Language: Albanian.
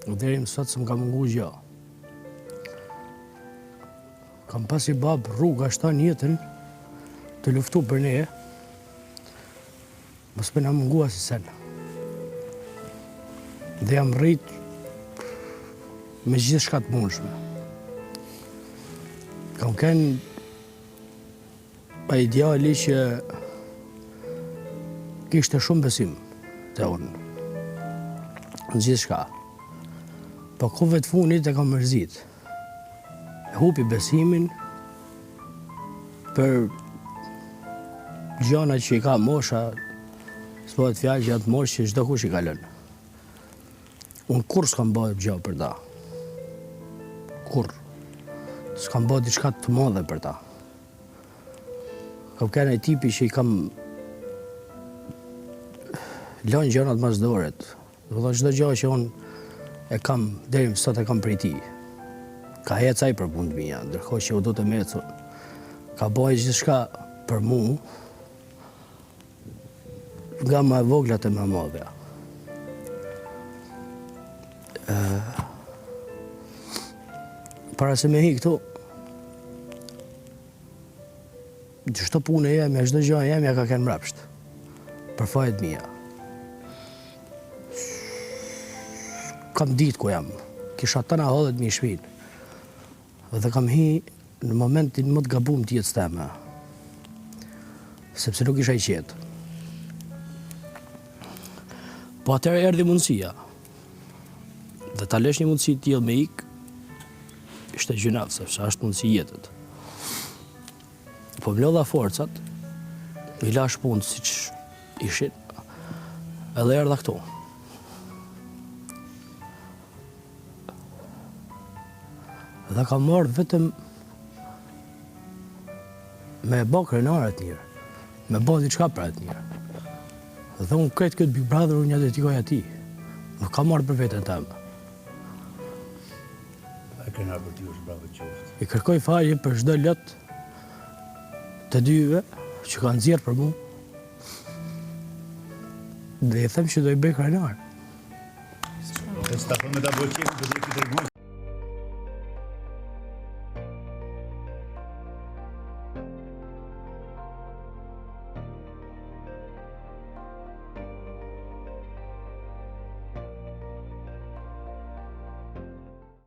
Deri më sot s'më ka mungu gjo. Kam pas një babë rruga shtanë jetën tu luftu për ne, mos me na mungu asnjë sen. Dhe jam rrit me gjithçka të mundshme. Kam kenë Ai djali që kishte shumë besim te unë, në gjithçka. Po kohëve të fundit e kam mërzit. E hupi besimin për gjana që i ka mosha, s'bohet fjalë që atë moshë që çdokush i kalon. Unë kurrë s'kam bërë gjë për ta. Kurrë. S'kam bërë diçka të madhe për ta. Kam qenë ai tipi që i kam lënë gjërat mas doret. Domethënë çdo gjë që unë e kam deri më sot e kam prej tij. Ka ecë ai për punë të mia, ndërkohë që u do të me ecur. Ka bërë gjithçka për mu, nga ma e vogla te ma e madhja. Para se me hi këtu, çdo punë e jemja, çdo gjë e jemja ka kenë mrapsht, për fajet mia. Kam ditë ku jam, kisha tana hallet mi shpinë, dhe kam hi në momentin më të gabum të jetës teme, sepse nuk isha i qetë. Po atëherë erdhi mundësia, dhe ta lësh një mundësi të tillë me ik, ishte gjynah, sepse është mundësi e jetës. Po mblodha forcat, i lash punët siç ishin, edhe erdha këtu. Dhe kam ardhë vetëm me e bo krenar atë njeri, me bo diçka për atë njeri. Dhe unë këtë këtë Big Brother unë ja dedikoj atij, nuk kam ardhë për veten teme. E krenar për ty është bravo qoftë. I kërkoj falje për çdo lot të dyve që kanë nxjerrë për mu. Dhe i them që do i bëj krenar. E s'ta thënë me ta bo qefin, për të treguar.